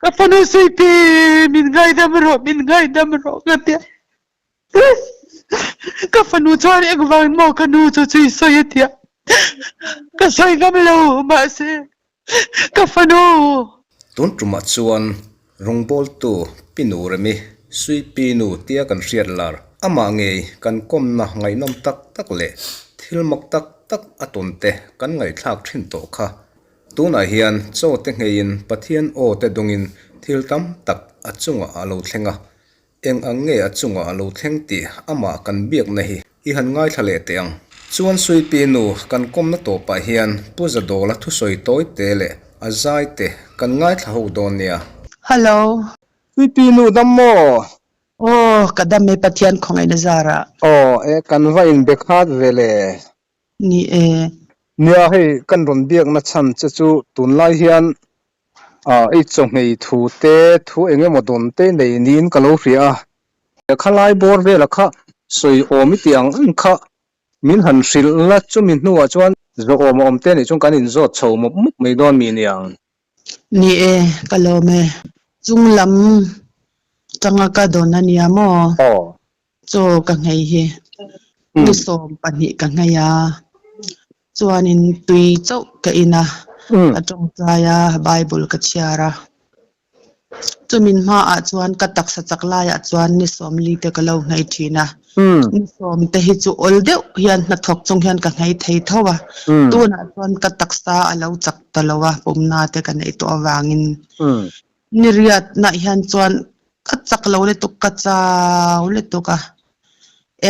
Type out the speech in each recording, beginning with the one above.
Ka fanu Suipi min ngaidam rawh, min ngaidam rawh ka ti a. Ka fanu chuan engvang maw ka nu chu chui sawi a tia. Ka sawi ngam lo mahse ka fanu. Tun tumah chuan rawngbawltu Pi Nuremi, Suipi nu tia kan hriat lar, amah ngei kan kawmna ngaihnawm tak tak leh thil mak tak tak a tawn te kan ngaihthlak thin tawh kha. Tunah hian chaw te ngheiin Pathian aw te dawngin thil tam tak a chungah a lo thleng a, Eng ang nge a chungah a lo thleng tih amah kan biakna hi i han ngaithla leh teh ang. Chuan Suipi nu kan kawmna tawpah hian Pu Zadawla thusawi tawi te leh a zai te kan ngaithla ho dawn nia. Hello. Suipi nu dam maw? Aw, ka dam e Pathian khawngaihna zarah. Aw, e kan va inbe khat ve le. Ni e. Nia hei kan rawn biakna chhan che chu tunlai hian ah i chawhmei thu te thu eng emaw dawn te nei niin ka lo hria a. Khalai bawr vela kha sawi awm i tih ang ang kha min han hrilh la chumi hnuah chuan zawhawm a awm te nih chuan kan inzawt chho mawp mawp mai dawn mi niang. Ni e, ka lawm e. Chunglam tanga ka dawn a nia maw? Aw. Chaw ka nghei hi ni 12 ka nghei a, chuanin tui chauh ka in a, ka tawngtai a, Bible ka chhiar a. Chumin hmaah chuan ka taksa chak laiah chuan ni 40 te ka lo nghei thin a, ni 10 te hi chu awl deuh hian hnathawk chung hian ka nghei thei tho a, tunah chuan ka taksa a lo chak ta lo a, pumna te ka neih tawh avangin Ni riatnah hian chuan ka chak lo lutuk, ka chau lutuk a,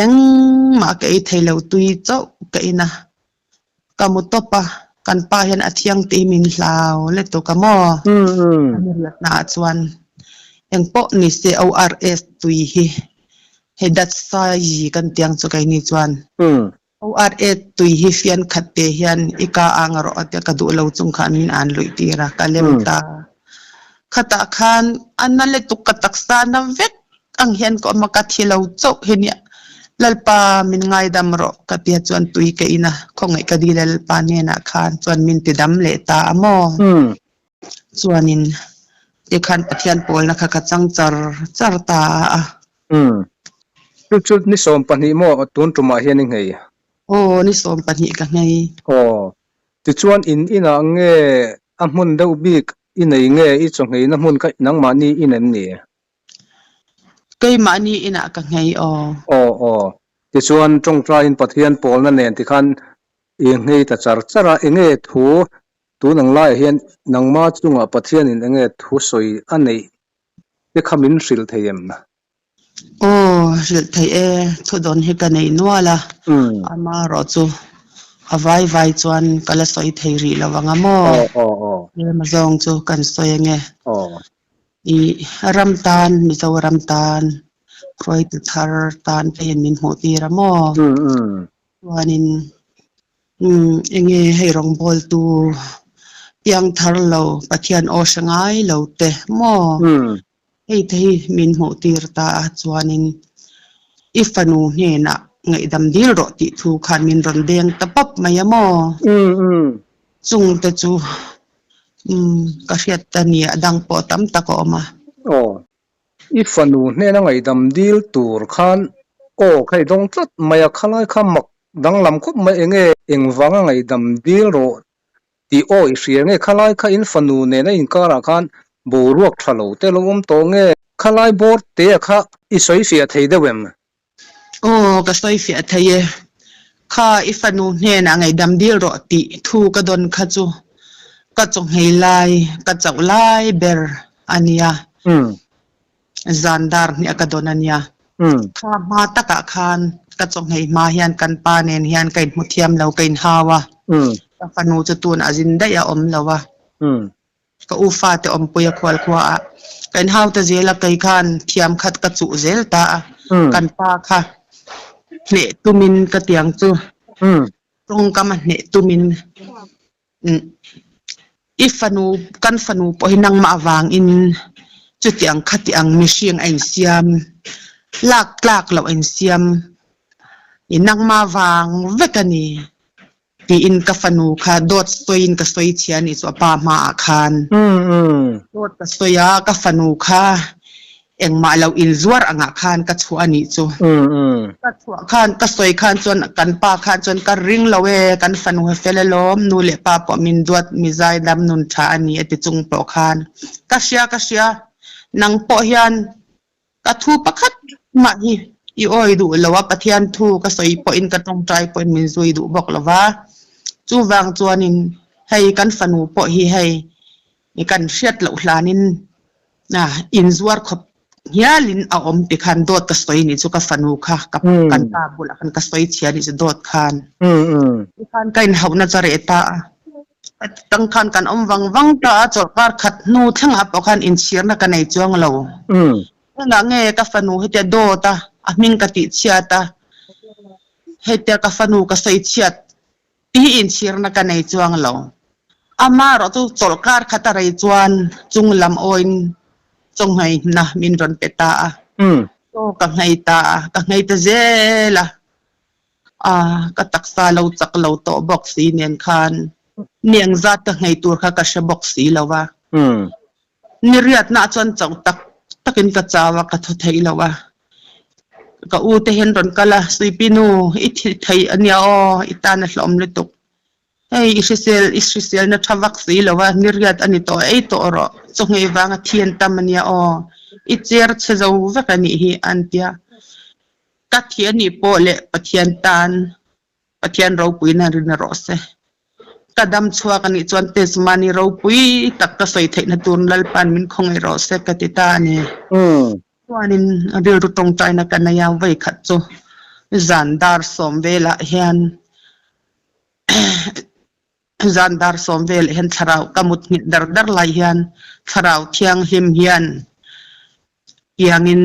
engmah ka ei thei lo, tui chauh ka in a, ka mu tawp a, kan pa hian a thiang tih hi min hlau lutuk a maw? Ni riatnaah chuan engpawh ni se ORS tui hi hei dat sai kan tiang chu keini chuan. ORA tui hi fian khat te hian i ka ang rawh a tia ka duh lo chung khan min an luih tir a, ka lem ta. Khatah khan a na lutuk ka taksa na vek ang hian ka awm a, ka thi lo chauh hi nia. Lalpa min ngaidam rawh ka tia chuan tui ka in a, khawngaih ka dil a Lalpa hnenah khan chuan min ti dam leh ta a maw? Chuanin tikhan Pathian pawlna kha ka chang char char ta a. Umm. Chu chu ni 12 maw tun tumah hian i nghei? Aw, ni 12 ka nghei. Aw. Tichuan in inah nge a hmun deuh bik i nei nge i chawngheina hmun kha nangmahni in em ni? Keimahni inah ka nghei aw. Aw aw. Tichuan tawngtaiin Pathian pawlna nen tikhan i nghei ta char char a, enge thu tun ang laiah hian nangma chungah Pathianin enge thu sawi a neih te kha min hrilh thei em? Aw, hrilh theih e, thudawn hi ka nei nual a, amaherawh chu a vai vai chuan ka la sawi thei rih lo ang a maw? Tlem azawng chu kan sawi ange. I ram tan, Mizoram tan, hruaitu thar tan te hian min hmuh tir a maw? Chuanin enge hei rawngbawltu piang thar lo Pathian aw hre ngai lo te maw? Hei te hi min hmuh tir ta a chuanin i fanu hnenah ngaihdam dil rawh tih thu khan min rawn deng ta pawp mai a maw? Chung te chu ka hriat ta nia a dang pawh tam tak a awm a. Aw. I fanu hnena ngaihdam dil tur khan aw kha i dawng tlat mai a, khalai kha mak danglam khawp mai enge engvanga ngaihdam dil rawh tih aw i hria nge khalai kha in fanu nena inkarah khan boruak tha lo te lo awm tawh nge khalai bawr te a kha i sawi fiah thei deuh em? Aw ka sawi fiah thei e, kha i fanu hnenah ngaihdam dil rawh tih thu ka dawn kha chu ka chawnghei lai ka chauh lai ber a nia, zan dar hniah ka dawn a nia. Kha hma takah khan ka chawnghei hma hian kan pa nen hian ka inhmu thiam lo ka inhau a, ka fanu chu tunah zin daih a awm lo a. Ka u fate awmpui a khual khua a, ka inhau ta zel a, kei khan thiam khat ka chuh zel ta a, kan pa kha hneh tumin ka tiang chu tawngkam a hneh tumin i fanu kan fanu pawh hi nangmah avangin chutiang khati ang mihring a insiam lak tlak loh a insiam i nangmah vang vek a ni. Tiin ka fanu kha dawt sawiin ka sawi chhia anih chu a pa hmaah khan. Dawt ka sawi a, ka fanu kha engmah lo inzuar angah khan ka chhuah anih chu. Ka chhuah khan ka sawi khan chuan kan pa khan chuan ka ring lo e, kan fanu he fel alawm, nu leh pa pawh min duat mi zaidam nun tha a ni a ti chung pawh khan ka hria ka hria nang pawh hian Ka thu pakhat mah hi i awi duh lo a, Pathian thu ka sawi pawhin ka tawngtai pawhin min zui duh bawk lo va. Chuvang chuanin hei kan fanu pawh hi hei kan hriat loh hlanin inzuar khawp hialin a awm ti khan dawt ka sawi nih chu ka fanu kha kan pa bulah khan ka sawi chhia nih chu dawt khan. Tikhan ka inhauhna chu a reh ta a. Tang khan kan awm vang vang ta a, chawlhkar khat hnu thlengah pawh khan inchhirna ka nei chuang lo. Engah nge ka fanu hetia dawt a, a hming ka tih chhiat a, hetia ka fanu ka sawi chhiat tih inchhirna ka nei chuang lo. Amaherawh chu chawlhkar khat a rei chuan chung lam awiin chawnghnaihna min rawn pe ta a, chaw ka nghei ta a, ka nghei ta zel a. A, ka taksa lo chak lo tawh bawk si nen khan ni engzat ka nghei tur kha ka hre bawk si lo a. Ni riatna chuan chauh tak takin ka chau a, ka thaw thei lo a. Ka u te hian rawn kal a, Suipi nu, i thi thei a nia aw, i tan a hlawm lutuk. Hei, i hrisel, i hriselna tha vak si lo a, ni riat a ni tawh ei tawh rawh, chawnghei vanga thi an tam a nia aw, i cher chhe zo vek a nih hi, an tia. Ka thi a nih pawh leh Pathian tan Pathian ropuina rin rawh se. Ka dam chhuak a nih chuan testimony ropui tak ka sawi theihna tur Lalpa'n min khawngaih rawh se ka ti ta a ni. Chuanin rilru tawngtaina ka nei a, vawikhat chu zan dar sawm velah hian Zan dar sawm velah hian thlarau ka mut nghilh dar dar lai hian thlarau thianghlim hian tiangin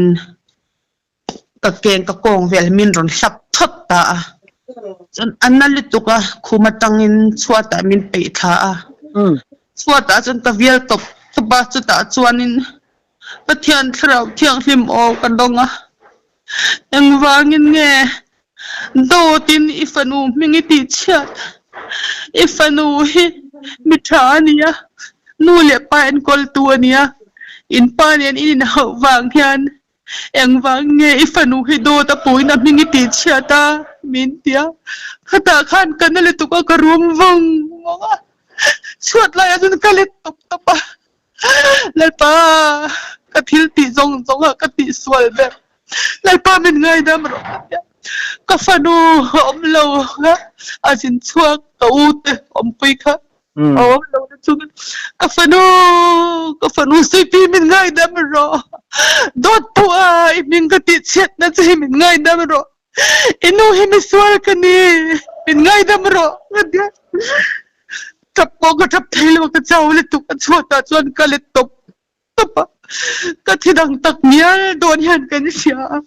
Ka keng ka kawng vel min rawn hlap thawt ta a, chuan a na lutuk a, khum atangin chhuatah min peih thla a, chhuatah chuan ka vial tawp tawp a, chutah chuanin Pathian Thlarau Thianghlim aw ka dawng a, engvangin nge dawtin i fanu hming i tihchhiat, i fanu hi mi tha a nia, nu leh pa enkawltu a nia, in pa nen in inhauh vang hian Engvang nge i fanu hi dawt a puiin a hming i tih chhiat a? min ti a. Khatah khan ka na lutuk a, ka rum vawng vawng a. Chhuat laiah chuan ka let tawp tawp a. Lalpa, ka thil tih zawng zawng ah ka tih sual ber. Lalpa min ngaidam rawh ka ti a. Ka fanu a awm lo a, a zin chhuak ka u te awmpui kha. A awm lo na chungin ka fanu, ka fanu Suipi min ngaidam rawh. Dawt pawh a i hming ka tih chhiatna che hi min ngaidam rawh. I nu hi misual ka ni, min ngaidam rawh ka ti a. Tap pawh ka tap thei lo, ka chau lutuk a chhuatah chuan ka let tawp tawp a. Ka thi dang tak ngial dawn hian kan hria a.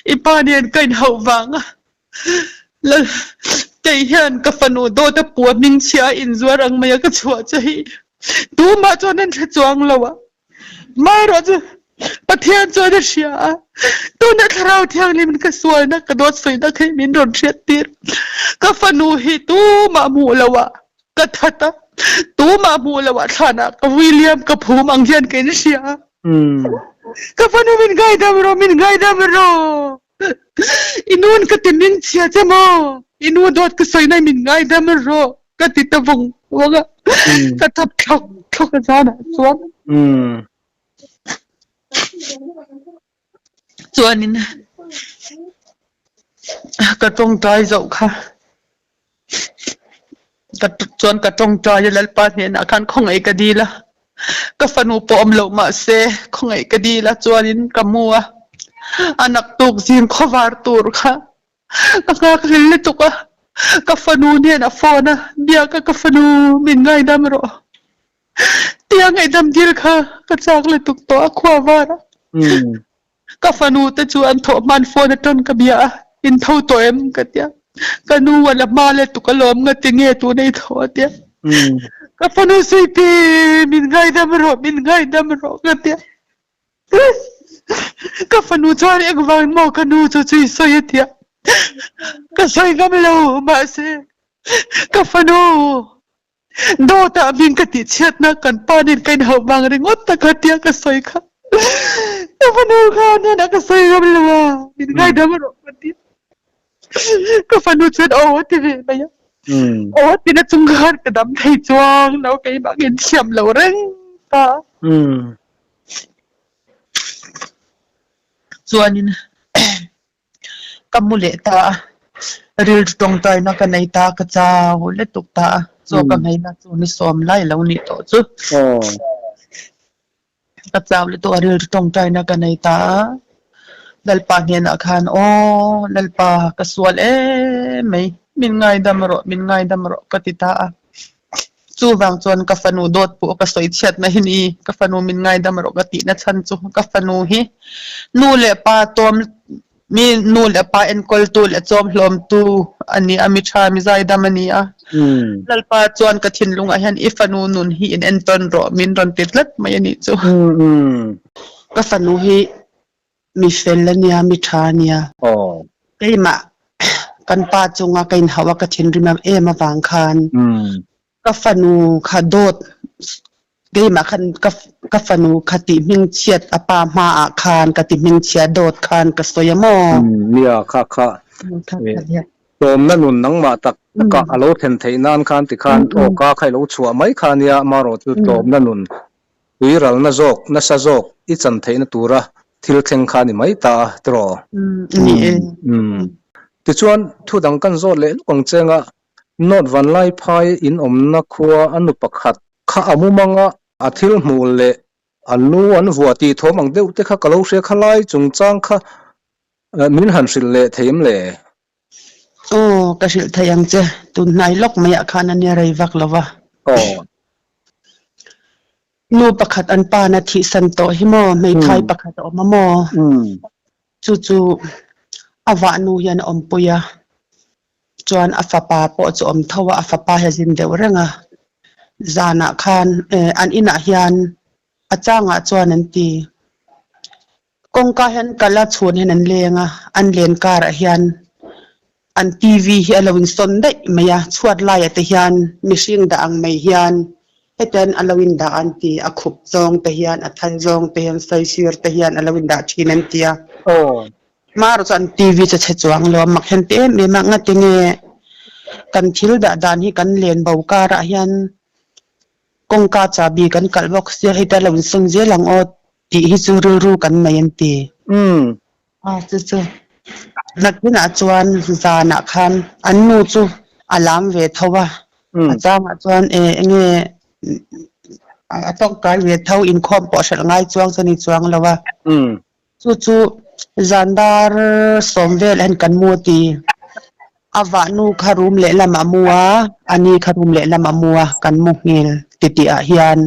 I pa nen ka inhauh vang a, Lal, kei hian ka fanu dawt a pu a hming chhia a inzuar ang mai a ka chhuah che hi tumah chuan an hre chuang lo a, maherawh chu Pathian chuan a hria a, tuna Thlarau Thianghlim in ka sualna ka dawt sawina kha hi min rawn hriat tir, ka fanu hi tumah hmuh lo a ka that a, tumah hmuh lo ah thlanah ka William ka phum ang hian ka inhria a. Ka fanu min ngaidam rawh, min ngaidam rawh. I nun ka ti ming chhia che maw? I nu dawt ka sawi nai min ngaidam rawh ka ti ta vawng vawng a. Ka tap thlawk thlawk a zanah chuan. Chuanin ka tawngtai zoh kha ka chuan ka tawngtai a Lalpa hnenah khan khawngaih ka dil a, ka fanu pawh awm loh mahse khawngaih ka dil a chuanin ka mu a, a naktuk zing khawvar tur kha ka nghak hlel lutuk a, ka fanu nen a phone a biak a ka fanu min ngaidam rawh. Tia ngaihdam dil kha ka chak lutuk tawh a khua var a. Ka fanu te chu an thawh hman phone atang ka bia a, in tho tawh em ka tia. Ka nu a la hma lutuk alawm nga ti nge tuna i tho a tia. Ka fanu Suipi min ngaidam rawh min ngaidam rawh ka tia. Ka fanu chuan engvang maw ka nu chu chu i sawi a tia. Ka sawi ngam lo mahse. Ka fanu, dawtah hming ka tihchhiatna kan pa nen ka inhauh vang ringawt tak a tia ka sawi kha. Ka fanu kha hnenah ka sawi ngam lo a, min ngaidam rawh ka ti. Ka fanu chuan aw a ti ve mai a. Aw a tina chung khan ka dam thei chuang lo, keimah ka inthiam lo reng ta. Chuanin ka mu leh ta a, rilru tawngtaina ka nei ta, ka chau lutuk ta a, chaw ka ngheina chu ni sawm lai lo nih tawh chu. Ka chau lutuk a, rilru tawngtaina ka nei ta a, Lalpa hnenah khan aw Lalpa ka sual em mai, min ngaidam rawh, min ngaidam rawh ka ti ta a. Chuvang chuan ka fanu dawt pawh ka sawi chhiatna hi ni, ka fanu min ngaidam rawh ka tihna chhan chu ka fanu hi nu leh pa tawm mi nu leh pa enkawltu leh chawmhlawmtu a ni a, mi tha mi zaidam a ni a. Lalpa chuan ka thinlungah hian i fanu nun hi in entawn rawh min rawn ti tlat mai a nih chu. Ka fanu hi Mi fel a nia, mi tha a nia. Keimah kan pa chunga ka inhauh a, ka thinrim em avang khan ka fanu kha dawt keimah khan ka fanu kha tih hmingchhiat a pa hmaah khan ka ti hmingchhia dawt khan ka sawi a maw? Nia, kha kha tlawmna nun nangmah tak takah a lo thlen theih nan khan tikhan awka kha i lo chhuah mai kha nia, amaherawhchu tlawmna nun Tuiralna zawk, nasa zawk i chan theihna tura thil thleng kha a ni mai ta a, tiraw? Ni e. Tichuan, thu dang kan zawt leh luk ang cheng a, North Vanlaiphai in awmna khua a nu pakhat kha a mumang a, a thil hmuh leh a lu an vuah tih thawm ang deuh te kha ka lo hria kha lai chungchang kha min han hrilh leh thei em le? Aw, ka hrilh thei ang che. Tun hnai lawk maiah khan a nia rei vak lo va. Aw. Nu pakhat an pa na thihsan tawh hi maw, hmeithai pakhat a awm a maw? Chu chu a vah nu hian a awmpui a, chuan a fapa pawh chu awm tho a, a fapa hi a zin deuh reng a. Zanah khan an inah hian a changah chuan an ti. Kawngka hian kal a chhun hian an leng a, an len karah hian an TV hi a lo insawn daih mai a, chhuat laiah te hian mihring dah ang mai hian hetian a lo indah an ti, a khup zawng te hian, a thal zawng te hian, saisir te hian a lo indah thin an ti a. Hmarawh chu an TV chu a chhe chuang lo a, mak hian ti em em a, ngatinge kan thil dah dan hi kan len bo karah hian Kawngka chahbi kan kalh bawk sia hei ta lo insawn zel ang aw tih hi chu rilru kan nei an ti. A chu chu nakinah chuan zanah khan an nu chu a lam ve tho a, a changah chuan e enge a tawngtai ve tho inkhawm pawh hrelh ngai chuang chu a ni chuang lo a. Chu chu zan dar sawm vel hian kan mu a ti. A vahnu kha room lehlam a mu a, a ni kha room lehlam a mu a, kan mu nghil titih ah hian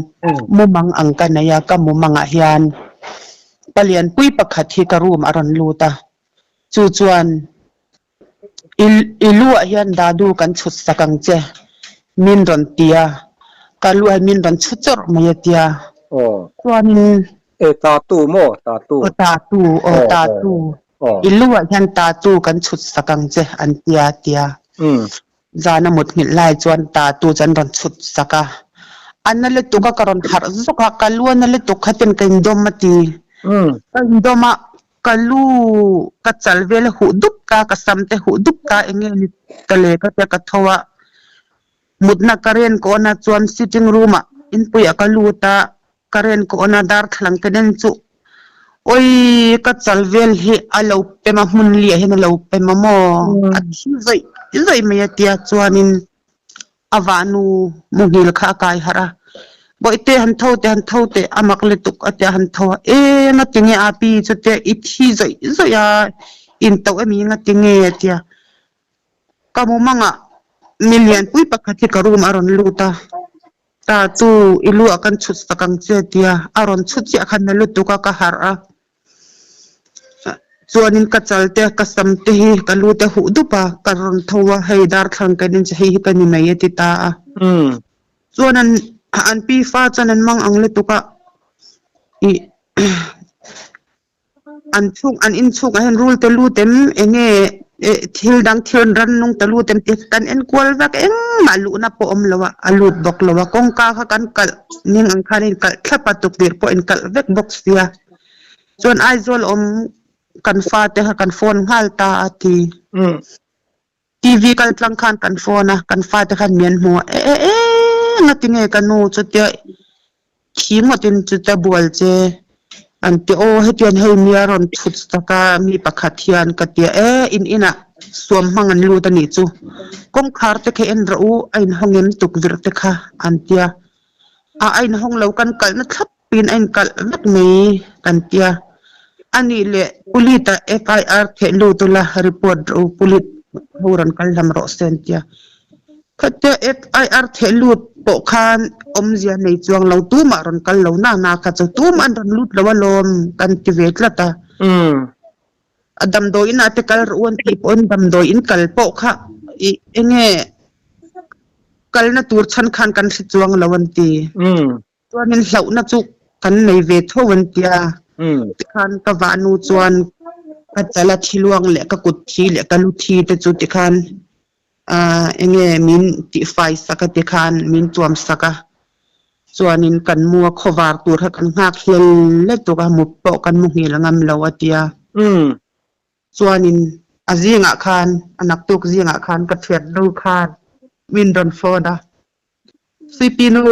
mumang ang ka nei a, ka mumang ah hian palianpui pakhat hi ka room a rawn lut a, chu chuan I i lu ah hian dadu kan chhut sak ang che, min rawn ti a, ka lu ah hian min rawn chhu chawrh mai a tia. Aw. Chuanin. E tatu maw tatu. Aw tatu, aw tatu. I lu ah hian tatu kan chhut sak ang che an tia a tia. Zan a mut nghilh lai chuan tatu chu an rawn chhut sak a. A na lutuk a ka rawn harh zawk a, ka lu a na lutuk khatin ka indawm a ti. Ka indawm a, Ka lu ka chal vel a huh dup ta, ka sam te huh dup ta eng nge ni ta le ka tia ka tho a, mutna ka ren ka awn a chuan sitting room ah inpui ah ka lut a, ka ren ka awn a darthlalang ka nen chu awii ka chal vel hi a lo pem a hmun liah hian a lo pem a maw a thi zawih zawih mai a tia chuanin A vahnu muhil kha a kai harh a, Bawihte han tho teh, han tho teh, a mak lutuk a tia han tho a, E ngatinge a pi chutia i thi zawih zawih a, in toh emi ngatinge a tia. Ka mumangah mi lianpui pakhat hi ka room a rawn lut a, Ta tu i lu ah kan chhut sak ang che a tia, a rawn chhut chiah khan na lutuk a ka harh a. Chuanin ka chal te, ka sam te hi ka lu te huh dup a, ka rawn tho a, hei darthlang ka nin chu hei hi ka ni mai a ti ta a. Chuan an an pi fa chuan an mang ang lutuk a, ih an chhung an inchhungah hian rul te lut em eng nge? Thil dang thil rannung ta lut em tih kan en kual vek engmah luhna pawh awm lo a, a lut bawk lo a, kawngka kha kan kalh ning ang khan a inkalh thlap a, tukverh pawh a inkalh vek bawk sia. Chuan Aizawl awm kan fate kha kan phone nghal ta a ti. TV kal tlang khan kan phone a, kan fate khan mi an hmu a, e e e ngatinge ka nu chutia thi ngawtin chutia bual che an ti aw hetiang hei mi a rawn chhut tak a mi pakhat hian ka tia e in inah suam hmang an lut a nih chu kawngkhar te kha en rawh u a inhawng em tukverh te kha an tia a a inhawng lo kan kalhna thlap pin a inkalh vek mai kan tia a nih leh pulit ah FIR theh lut ula report rawh u pulit ho rawn kal lam rawh se an tia. Khatia FIR theh lut pawh khan awmzia nei chuang lo tumah rawn kal lo na na kha chu tumah an rawn lut lo alawm kan ti ve tlat a. A damdawiin ah te kal rawh u an tih pawhin damdawiin kal pawh kha ih enge kalna tur chhan khan kan hre chuang lo an ti. Chuanin hlauhna chu kan nei ve tho an tia. Tikhan ka vahnu chuan ka chala thi luang leh ka kut thi leh ka lu thi te chu tikhan aah enge min tihfai sak a tikhan min tuam sak a. Chuanin kan mu a khawvar tur kha kan nghak hlel lutuk a, mut pawh kan mu nghil ngam lo a tia. Chuanin a zingah khan a naktuk zingah khan ka thian nu khan min rawn phone a. Suipi nu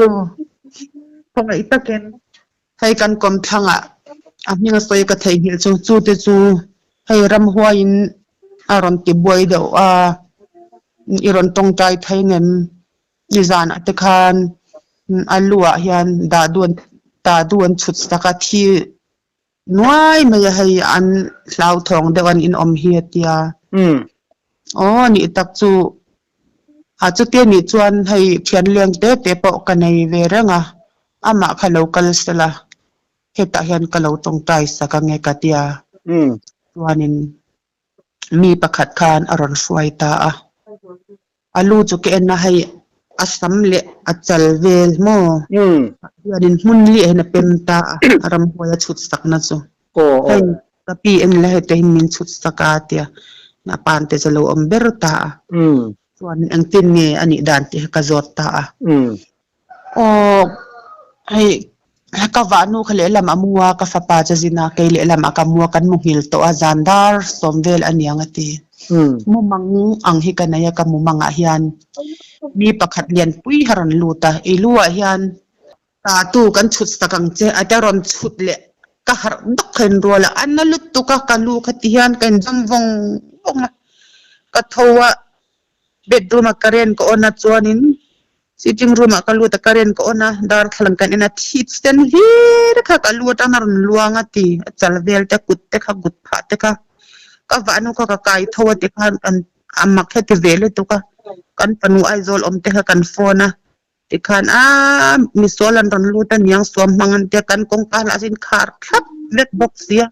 khawngaih takin hei kan kawmthlangah a hming a sawi ka theihnghilh chu chu te chu hei ramhuaiin a rawn ti buai deuh a, i rawn tawngtai thei ngem nizanah te khan a lu ah hian dah duan dah duh an chhut sak a thi Nuai mai a hei an hlauthawng deuh an inawm hi a tia. Aw nih tak chu a chutia nih chuan hei thian leng te te pawh ka nei ve reng a, amah kha lo kal sela hetah hian ka lo tawngtai sak ange ka tia. Chuanin mi pakhat khan a rawn hruai ta a. A lu chu ka en a, hei a sam leh a chal vel maw? Hianin hmun liah hian a pem ta a, a ramhuai a chhut sakna chu. Hei ka pi en la heta hian min chhut sak a tia, a pan te chu a lo awm ber ta a. Chuan engtin nge a nih dan tih kha ka zawt ta a. Aw hei ka vahnu kha lehlam a mu a, ka fapa chu zin a, kei lehlam a ka mu a, kan mu nghil tawh a, zan dar sawm vel a niang a ti. Mumang ang hi ka nei a, ka mumangah hian mi pakhat lianpui a rawn lut a, i lu ah hian tatu kan chhut sak ang che a ti a rawn chhut leh ka harh dawk kha inrual a, a na lutuk a, ka lu kha ti hian ka inzawm vawng vawng a, ka tho a, bedroom ah current ka on a chuanin Sitting room ah ka lut a, current ka on a, darthlalang kan en a, thit sen hlir kha ka lu atang a rawn luang a ti, a chal vel te, kut te kha, kut phah te kha, ka vahnu kha ka kai tho a tikhan kan a mak heti ve lutuk a, kan fanu Aizawl awm te kha kan phone a, tikhan aaa misual an rawn lut a niang suam hmang an tia, kan kawngka lah chu inkhar thlap vek bawk sia,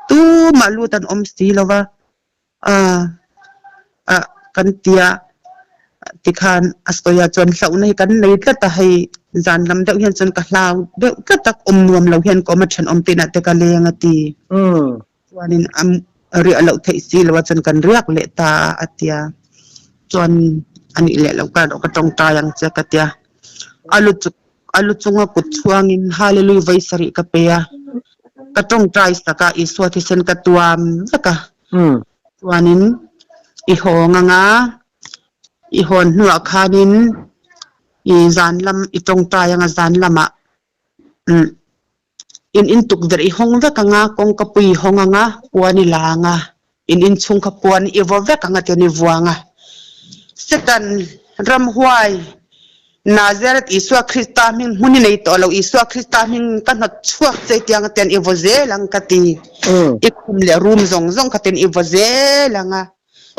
tumah lut an awm si lo va. A a kan tia tikhan a sawi a chuan hlauhna hi kan nei tlat a hei zan lam deuh hian chuan ka hlau deuh tlat a awm nuam lo hian ka awm a thenawm te inah te ka leng a ti chuanin a riah loh theih si lo a chuan kan riak leh ta a a tia chuan a nih leh loh ka erawh ka tawngtai ang che ka tia a lu chu a lu chunga kut chhuangin Hallelujah vawi sarih ka pe a ka tawngtai sak a Isua thisen ka tuam vek a. Chuanin i hawng anga i hawn hnuah khanin i zan lam i tawngtai anga zan lamah in in tukverh i hawng vek anga kawngka pui i hawng anga puan i la anga in inchhung kha puan i vaw vek anga tian i vuang a. Satan ramhuai Nazareth Isua Krista hming hmun i nei tawh lo, Isua Krista hming ka hnawt chhuak che tiang atian i vaw zel ang ka ti. I khum leh room zawng zawng kha tian i vaw zel ang a.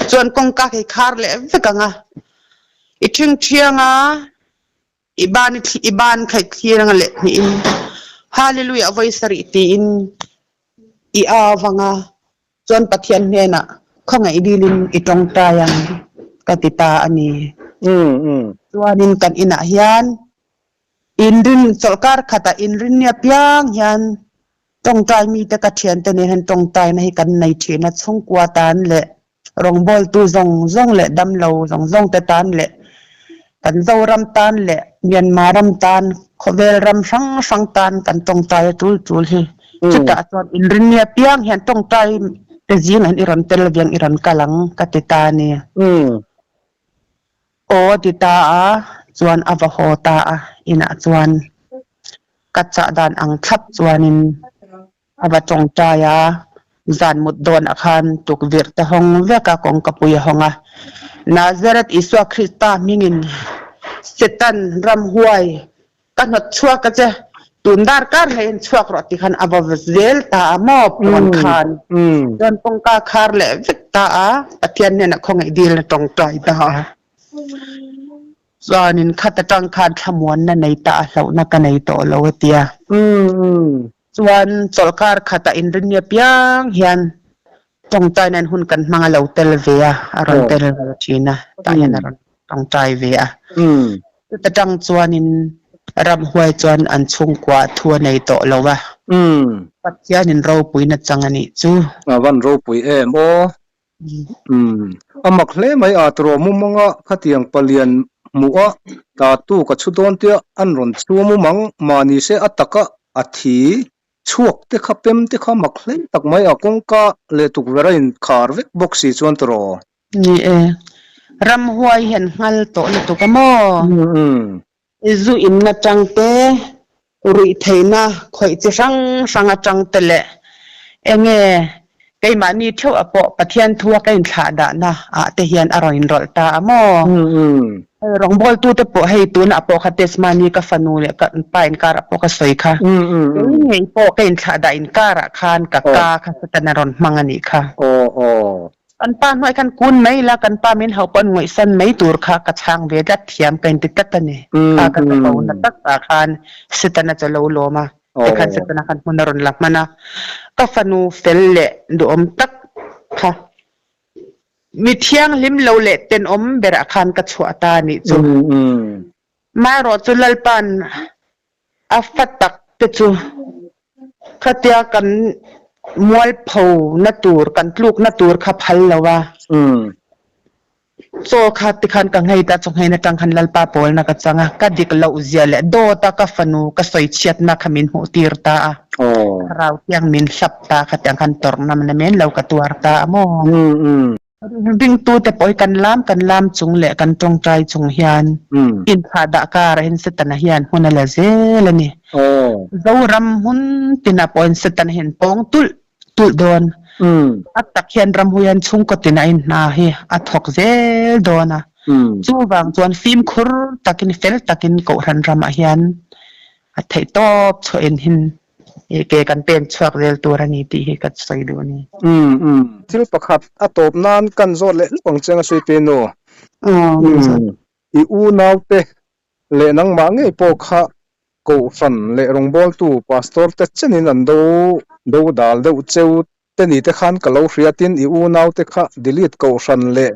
Chuan kawngka khi khar leh vek ang a. I ṭhing ṭhiang a, i ban i i ban kha i thlir ang a leh hnihin Hallelujah vawi sarih tiin i au ang a. Chuan Pathian hnenah khawngaih dilin i tawngtai ang ka ti ta a ni. Chuanin kan inah hian inrin chawlhkar khatah inrinni apiang hian tawngtai mite ka thiante nen hian tawngtaina hi kan nei thin a, chhungkua tan leh. Rawngbawltu zawng zawng leh damlo zawng zawng te tan leh kan Zoram tan leh Myanmar ram tan, khawvel ram hrang hrang tan kan tawngtai a tul tul hi. Chutah chuan inrinni apiang hian tawngtai te zingah hian i rawn tel viang i rawn kal ang ka ti ta a ni. Aw a ti ta a, chuan a va haw ta a, inah chuan ka chah dan ang thlap chuanin a va tawngtai a, zan mut dawnah khan tukverh te hawng vek a, kawngkapui a hawng a. Nazareth Isua Krista hmingin Satan ramhuai Ka hnawt chhuak a che, tun dar kar hlei in chhuak rawh ti khan a va zel ta a maw puan khan chuan kawngka khar leh vek ta a, Pathian hnenah khawngaih dil a tawngtai ta a. Chuanin khat atang khan thlamuanna nei ta a hlauhna ka nei tawh lo a tia. Chuan chawlhkar khatah inrinni apiang hian tawngtai nan hun kan hmang a lo tel ve a, a rawn tel ve thin a, tah hian a rawn tawngtai ve a. Chuta tang chuanin ramhuai chuan an chhungkua thu a nei tawh lo a, Pathianin ropuina chang a nih chu. A van ropui em aw. A mak hle mai a tawrh mumanga khatiang palian hmuh a tatu ka chhu dawn tia an rawn chhu mumang mahni se a taka a thi chhuak te kha pem te kha mak hle tak mai a kawngka leh tukverh a inkhar vek bawk si chuan tawrh. Ni e, ramhuai hian nghal tawh lutuk a maw? I zu inna tang te, ruih theihna khawih chi hrang hrang atang te leh enge keimahni theuh ah pawh Pathian thu a ka inthlah dahna ah te hian a rawn inrawlh ta a maw? Hei rawngbawltu te pawh hei tunah pawh kha Tesmani ka fanu leh ka pa inkar ah pawh ka sawi kha. Kei ngei pawh ka inthlah dah inkar ah khan ka ka kha Satan a rawn hmang a nih kha. Kan pa hnuai khan kun mai ila, kan pa min hauh pawh an ngawihsan mai tur kha ka chhang ve tlat thiam ka inti tlat a ni. Kha ka chapo na tak ah khan Setana chu a lo lawm a, tikhan Setana khan hmun a rawn la hman a. Ka fanu fel leh duhawm tak kha mi thianghlim lo leh tenawm berah khan ka chhuah ta a nih chu. Marawh chu Lalpa'n A fa tak te chu khatia kan mualpho na tur, kan tluk na tur kha phal lo a. Chaw kha tikhan ka nghei ta, chaw nghein atang khan Lalpa pawlna ka chang a, ka dik loh zia leh dawt a ka fanu ka sawi chhiatna kha min hmuh tir ta a, thlarau tiang min hlap ta khatiang khan tawrhna na men lo ka tuar ta a maw? Ringtute pawh hi kan lam kan lam chung leh kan tawngtai chung hian inthahdah karah hian Setana hian hmun a la zel a ni. Zoram hmun tinah pawh hian Setana hian pawng tulh tulh dawn. A tak hian ramhui hian chhungkaw tinah in hna hi a thawk zel dawn a. Chuvang chuan fimkhur takin fel takin Kohhran ramah hian a theihtawp chhuahin hin I ke kan pen chhuak zel tur a ni tih hi ka sawi duh a ni. Umm umm. Thil pakhat a tawp nan kan zawt leh lawk ang che ang a sawi pe nu. Umm. I unaute leh nangmah ngei pawh kha Kohhran leh rawngbawltu Pastor te chenin an do do dal deuh cheu te ni te khan ka lo hria tin i unaute kha delete Kohhran leh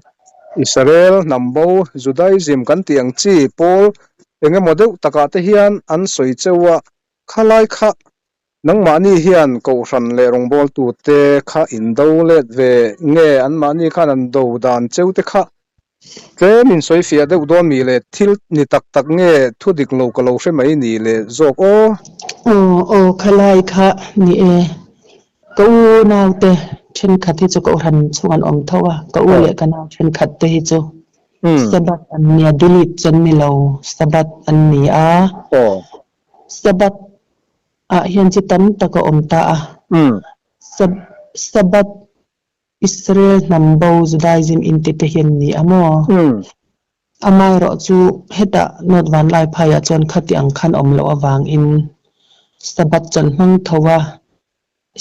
Israel hnam bo Judaism kan tih ang chi pawl engemaw deuh takah te hian an sawi cheu a Khalai kha nangmahni hian Kohhran leh rawngbawltute kha in do let ve nge anmahni khan an do dan cheu te kha tlem in sawi fiah deuh dawn mi le thil ni tak tak nge thu dik lo ka lo hre mai ni le zawk aw. Aw aw khalai kha ni e ka u naute thenkhat hi chu Kohhran chhung an awm tho a ka u leh ka nau thenkhat te hi chu Sabbath an nia delete chu an ni lo Sabbath an ni a. Sabbath ah hian chi tam tak a awm ta a. Sabbath Israel hnam bo Judaism inti te hian ni a maw? Amaherawh chu hetah North Vanlaiphai ah chuan khati ang khan awm loh avangin Sabbath chuan hmang tho a.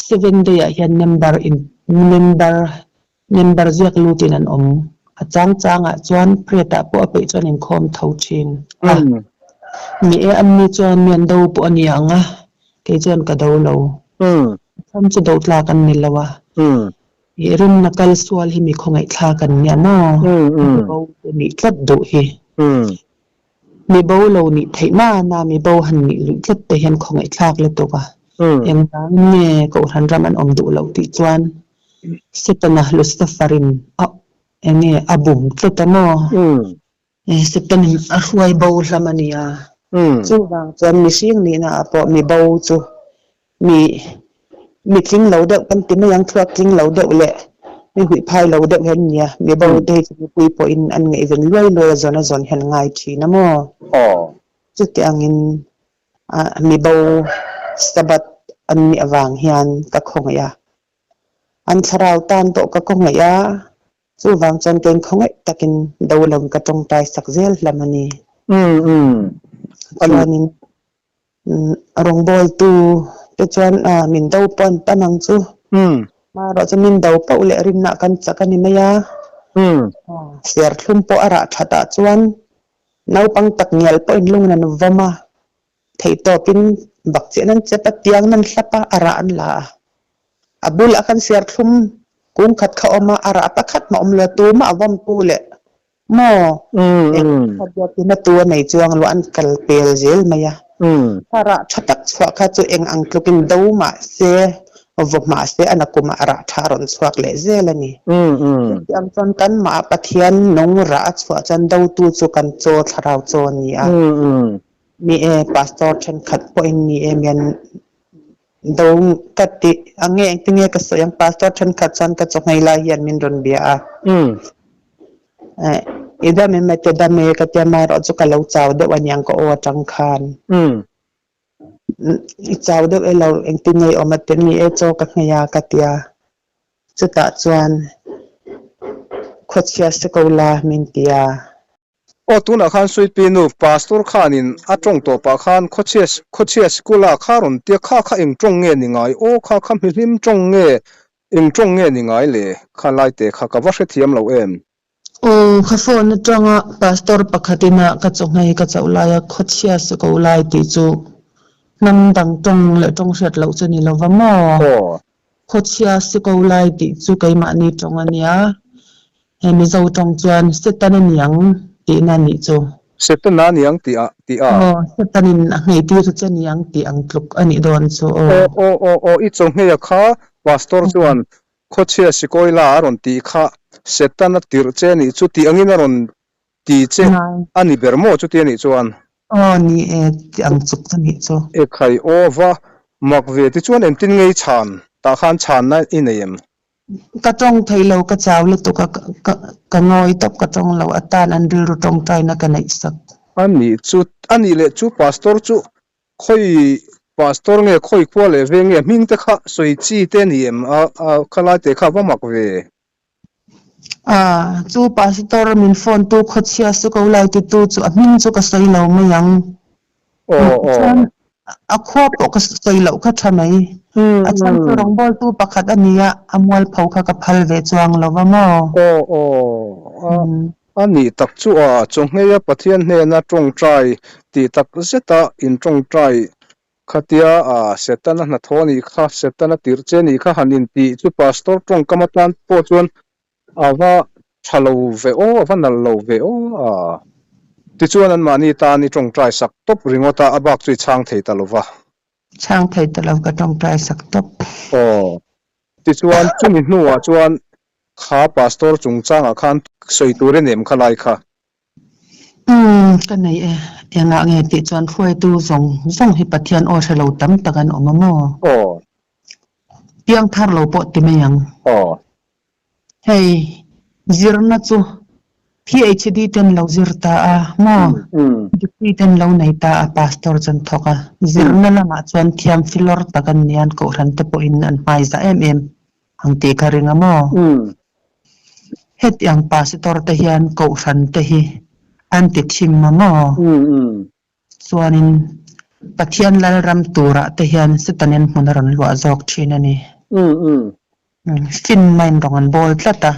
Seven day ah hian member in member member ziak lut in an awm. A chang chang ah chuan pret ah pawh a peih chuan inkhawm tho thin a. Ni e an ni chuan mi an do pawh a ni ang a, kei chuan ka do lo. A chhan chu do tlak an ni lo a. I rinna kal sual hi mi khawngaihthlak an nia maw? Mi bo te nih tlat duh hi. Mi bo lo nih theih mana mi bo han nih luih tlat te hian khawngaihthlak lutuk a. Engvangin nge Kohhran ram an awm duh loh tih chuan Setana Lucifer-in a. Enge a bum tlat a maw? Setanin a hruai bo hlam a nia. Chuvang chuan mihring nihna ah pawh mi bo chu mi mi tling lo deuh kan ti mai ang, thluak tling lo deuh leh mi huih phai lo deuh hian nia. Mi bo te hi chu mipui pawhin an ngaihven luai luai a zawn a zawn hian ngai thin a maw? Chuti angin mi bo Sabbath an nih avang hian ka khawngaih a. An thlarau tan pawh ka khawngaih a, chuvang chuan kei khawngaih takin do lo ka tawngtai sak zel hlam a ni. Chuanin rawngbawltu te chuan min do pawh an tam ang chu. Hmarawh chu min do pauh leh rinna kan chak a ni mai a. Serthlum pawh a rah that ah chuan naupang tak ngial pawhin lungin an vawm a. Theihtawpin bakcheh nan chep a, tiang nan hlap a, a rah an la a. A bulah khan serthlum kung khat kha awm a, a rah pakhat mah awm lo, tumah a vawmtu leh maw eng kha biakina tu a nei chuang lo, an kal pel zel mai a. A rah tha tak chhuah kha chu eng ang tlukin do mah se, vaw mah se a nakumah a rah tha a rawn chhuak leh zel a ni. Chutiang chuan kanmah Pathian nung rah a chhuah chuan dotu chu kan chaw thlarau chaw a ni a. Ni e, pastor thenkhat pawhin ni em hian do ka ti a nge engtin nge ka sawi ang, pastor thenkhat chuan ka chawhmei lai hian min rawn bia a. I dam em ete dam e ka tia amaherawh chu ka lo chau deuh aniang ka aw atang khan. I chau deuh e lo engtin nge i awm ate ni e chaw ka nghei a ka tia. Chutah chuan khawchhia se ko la min ti a. Aw tunah khan Suipi nu Pastor khanin a tawng tawh pah khan khawchhia khawchhia sikula kha rawn tia kha kha eng tawng nge ni ngai aw kha kha mihlim tawng nge eng tawng nge ni ngai le kha lai te kha ka va hrethiam lo em. Aw ka phone atanga Pastor pakhatin a ka chaw nghei ka chauh laia khawchhia si ko lai tih chu hnam dang tawng leh tawng hriat loh chu ni lova maw? Aw. Khawchhia si ko lai tih chu keimahni tawng a nia. He Mizo tawng chuan Setan a niang tihna a nih chu. Setan a niang tih a tih a. Aw, Setanin a ngheitir che niang tih ang tluk a nih dawn chu aw. Aw aw aw aw i chaw ngheia kha Pastor chuan Khawchhia sikawi la a rawn tih kha Setana tirh che nih chu tih angin a rawn ti che a ni ber maw chuti a nih chuan? Aw ni e, ti ang chuk a nih chu. Ekhai aw va mak ve ti chuan engtin ngei chhan tah khan chhanna i nei em? Ka tawng thei lo, ka chau lutuk a, ka ngawi tawp ka tawng lo atan an rilru tawngtaina ka neih sak. A nih chu, a nih leh chu Pastor chu Khawi pastor nge khawi khua leh veng nge hming te kha sawi chi te ni em a a khalai te kha va mak ve. A chu pastor min phone tu khawchhia su ko lai ti tu chu a hming chu ka sawi lo mai ang. Aw aw. Chuan a khua pawh ka sawi loh kha tha mai. A chhan chu rawngbawl tu pakhat a nia a mualpho kha ka phal ve chuang lo va maw. Aw aw a A nih tak chu a, chawnghneia Pathian hnena tawngtai tih tak zeta intawngtai khatia a Setana hnathawh a nih kha, Setana tirh che a nih kha han intih chu Pastor tawngkam atan pawh chuan a va tha lo ve aw, a va nalh lo ve aw a. Tichuan anmahni tan i tawngtai sak tawp ringawt a, a bak chu i chhang thei ta lo va. Chhang thei ta lo ka tawngtai sak tawp. Aw. Tichuan chumi hnuah chuan Kha pastor chungchangah khan sawi tur i nem kha lai kha. Umm ka nei e, engah nge tih chuan hruaitu zawng zawng hi Pathian aw hre lo tam tak an awm a maw? Aw. Piang thar lo pawh ti mai ang. Aw. Hei zirna chu PHD ten lo zir ta a maw? Degree ten lo nei ta a pastor chu an thawk a, zirna lamah chuan thiam filawr tak an nia an kohhran te pawhin an hmaiza em em. Ang tih ka ring a maw? Heti ang pasitor te hian kohhran te hi an ti thim a maw? Chuanin Pathian Lalram turah te hian Setanin hmun a rawn luah zawk thin a ni. Finna in rawn an bawl tlat a.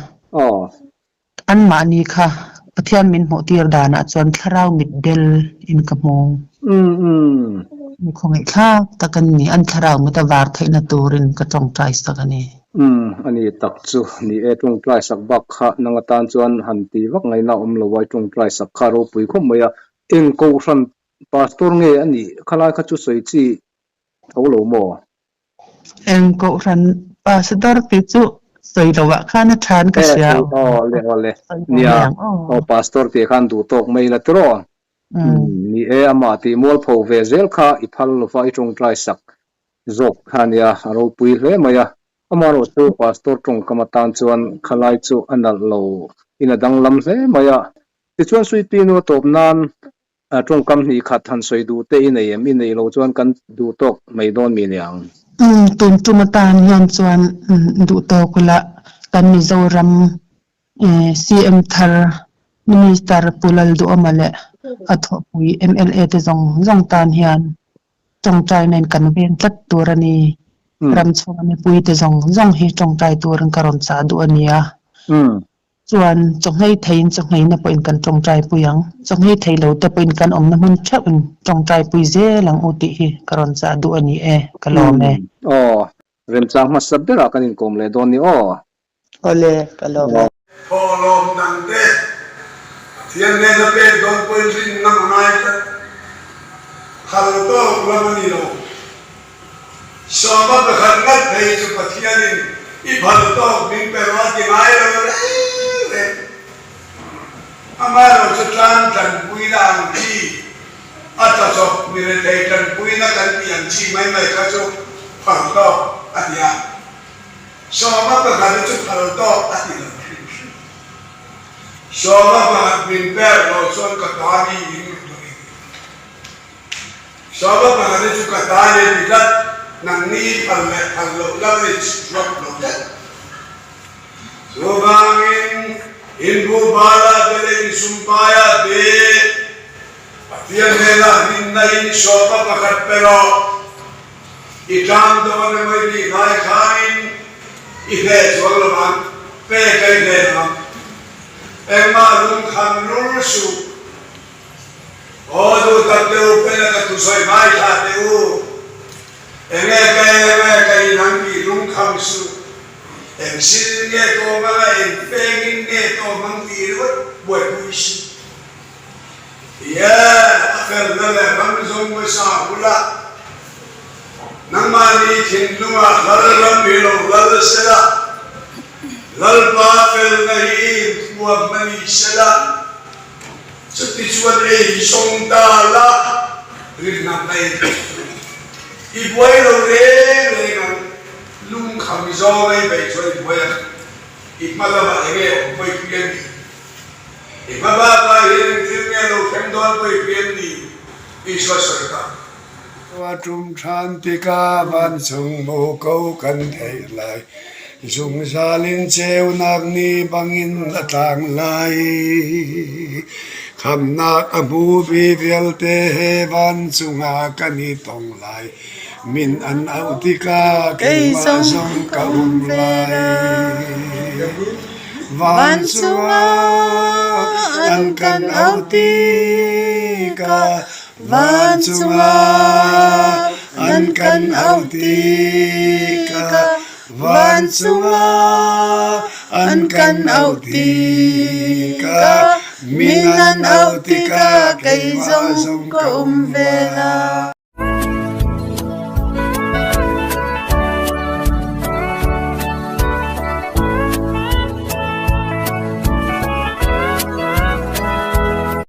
Anmahni kha Pathian min hmuhtir danah chuan thlarau mit bel in ka hmu. Mi khawngaihthlak tak an ni. An thlarau mit a var theihna turin ka tawngtai sak a ni. Umm, a ni tak chu. Ni e, tawngtai sak bak kha nang atan chuan han ti vak ngaihna awm lo a, i tawngtai sak kha ropui khawp mai a. Eng kohhran pastor nge a nih khalai kha chu sawi chi tho lo maw? Eng kohhran pastor tih chu. Sawi lo ah khan a tha in ka hria. Aw le aw le. Nia aw pastor tih khan duh tawk mai la tiraw. Ni e amah tih mualpho ve zel kha i phal lova i tawngtai sak zawk kha nia a ropui hle mai a. Amaherawh chu pastor tawngkam atan chuan khalai chu a nalh lo in a danglam hle mai a. Tichuan Suipinu a tawp nan Tawngkam hnih khat han sawi duh te i nei em? I neih loh chuan kan duh tawk mai dawn mi niang? Tun tum atan hian chuan duh tawk ula kan Mizoram CM thar Minister Pu Lalduhawma leh a thawhpui mla te zawng zawng tan hian tawngtaina in kan veng tlat tur a ni. Ram chhunga mipui te zawng zawng hi tawngtai turin ka rawn chah duh a nia. Chuan chawnghei theiin chawnghei-na pawhin kan tawngtai pui ang. Chawnghei thei lo te pawhin kan awmna hmun theuhin tawngtai pui zel ang u tih hi ka rawn chah duh a ni e, ka lawm e. Aw, remchang hmasa berah kan inkawm leh dawn ni aw. Awle, ka lawm e. Thawhlawm dang te Pathian hnena pek dawn pawhin rin ngam a ngai tlat. Phal tawk lam a ni lo. Sawma pakhat ngat phei chu Pathianin i phal tawk min pe rawh a ti ngai lo reng reng. Amaherawh chu tlang tanpuina ang chi, a tla chawp mi rethei tanpuina kan tih ang chi mai mai kha chu phal tawk a ti a. Sawma pakhat chu phal tawk a ti lo hrim hrim. Sawma pakhat min pek loh chuan ka ta mi in rawn awm em? Sawma pakhat hi chu ka ta ni a ti tlat, nangni phal leh phal loh lam a inchhuak lo tlat. Chuvangin inbuhbala te leh insumpaia te Pathian hnenah rinna in sawma pakhat pe rawh. I tang dawn emaw i tih lai khanin i hneh chuang lo vang, pek a i hneh lo vang. Engmah lungkham lul suh. Aw duh tak teh u, fela ka thusawi hmaithla teh u. Enge ka eng e ka in ang tih lungkham suh. Eng sin nge ka awm anga eng pengin nge ka awm ang tih ringawt buaipui suh. Ie, a felna leh ram zawng hmasa hula nangmahni thinlungah lal ram hi lo lal sela, Lalpa felna hi inthuam a ni sela. Chutichuan ei zawng ta la rinna mai i buai lo reng reng ang, lungkham zawng ei mai chuan i buai ang, i hma lamah eng nge awm pawi pui a ni, i hma bakah hian eng thil nge lo thleng dawn pawi pui a ni Isua sawi ta. A tum than tikah vancung mu ko kan theih lai, zungzal in ceunak ni bangin a tlang lai. Khamnak a hmumi vialte he vancung ah kan i tong lai, min an auh tikah keimah zong ka um lai. Vancung ah an kan auh tikah Vancung ah an kan auh tikah, vancung ah an kan auh tikah, min an auh tikah keimah zong ka um ve lai.